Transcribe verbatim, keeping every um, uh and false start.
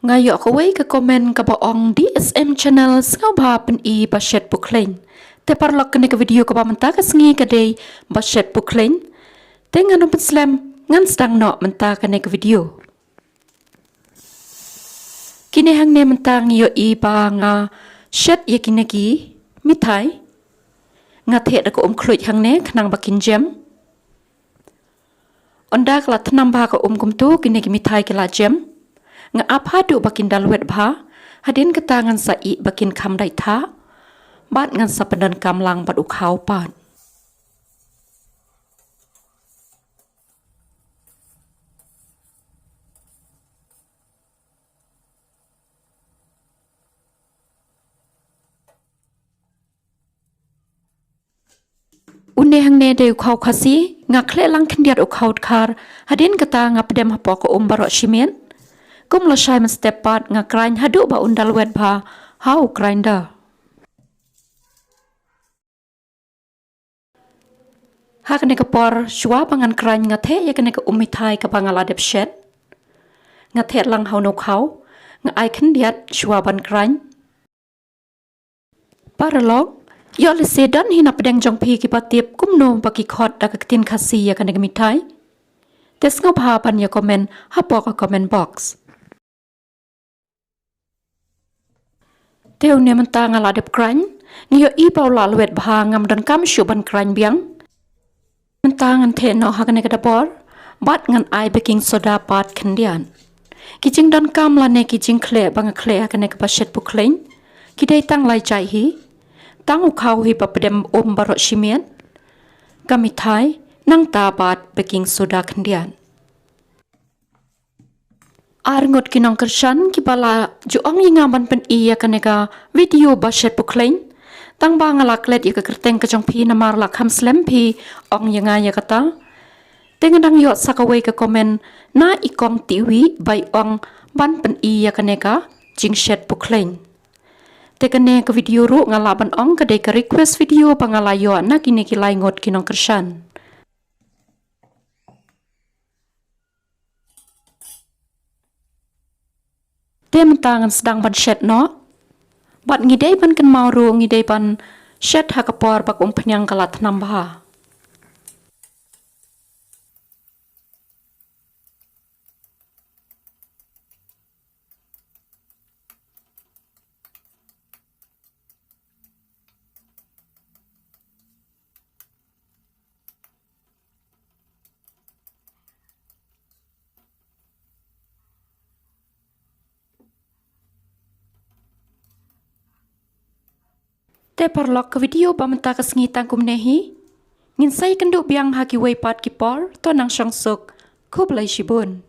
Nga ïoh kawei ka comment kaba ong D S M channel sngewbha pyni ba shet pukhleiñ. Te paralok kane ka video kaba mynta ka sngi ka dei ba shet pukhleiñ. Te ngan ym pynslem, ngan sdang noh mynta kane ka video. Kine hangne mynta ngi ïohi ba nga shet ïa kine ki mithai. Nga theh da ka um khluid hangne khnang ba kin jem. Ynda ka la thnam bha ka um kumto kine ki mithai ki la jem. Nga ap haduh ba kin da lwet bha. Hadien kata ngan sa ih ba kin kham dait thah. Bad ngan sa pyndonkam lang bad u khaw pat. Une hangne dei u khaw khasi, nga khleh lang khyndiat u khaw dkhar, hadien kata nga pdem hapoh ka um baroh shi miet. Kum lashai mynstep pat nga kraiñ haduh ba un da lwet bha ha u grinder. Ha kane ka por shuwa ba ngan kraiñ nga theh ïa kane ka um mithai kaba nga la dep shet. Nga theh lang ha une u khaw, nga ai khyndiat shuwa ban kraiñ. Paralok, ïoh lehse don hi na pdeng jong phi kiba tip kumno ba ki khot da ka ktien khasi ïa kane ka mithai. Te sngewbha ban ïa comment hapoh ka comment box. Te une mynta nga la dep kraiñ, ngi ïohi ba u la lwet bha, ngam donkam shuh ban kraiñ biang. Mynta ngan theh noh ha kane ka dabor bad ngan ai baking soda pat khyndiat. Ki jingdonkam lane ki jingkhleh ba nga khleh ha kane kaba shet pukhleiñ ki dei tang lai jait hi. Tang u khaw hi ba pdem um baroh shi miet, ka mithai, nangta bad baking soda khyndiat. Ar ngut ki nongkyrshan kiba la ju ong ïa nga ban pyni ïa kane ka video ba shet pukhleiñ. Tang ba nga la klet ïa ka kyrteng ka jong phi namar la kham slem phi ong ïa nga ïa kata. Te nga dang ïoh sa kawei ka comment na i kong Tiwi ba i ong ban pyni ïa kane ka jingshet pukhleiñ. Te kane ka video ruh nga lah ban ong ka dei ka request video ba nga la ïoh na kine ki lai ngut ki nongkyrshan. Te mynta ngan sdang ban shet noh. Bad ngi dei ban kynmaw ruh ngi dei ban shet ha ka por ba ka umphniang ka la thnam bha. Te paralok, ka video ba mynta ka sngi tang kumne hi. Ngin sa ïakynduh biang ha kiwei pat ki por, to nang shong suk. Khublei shibun.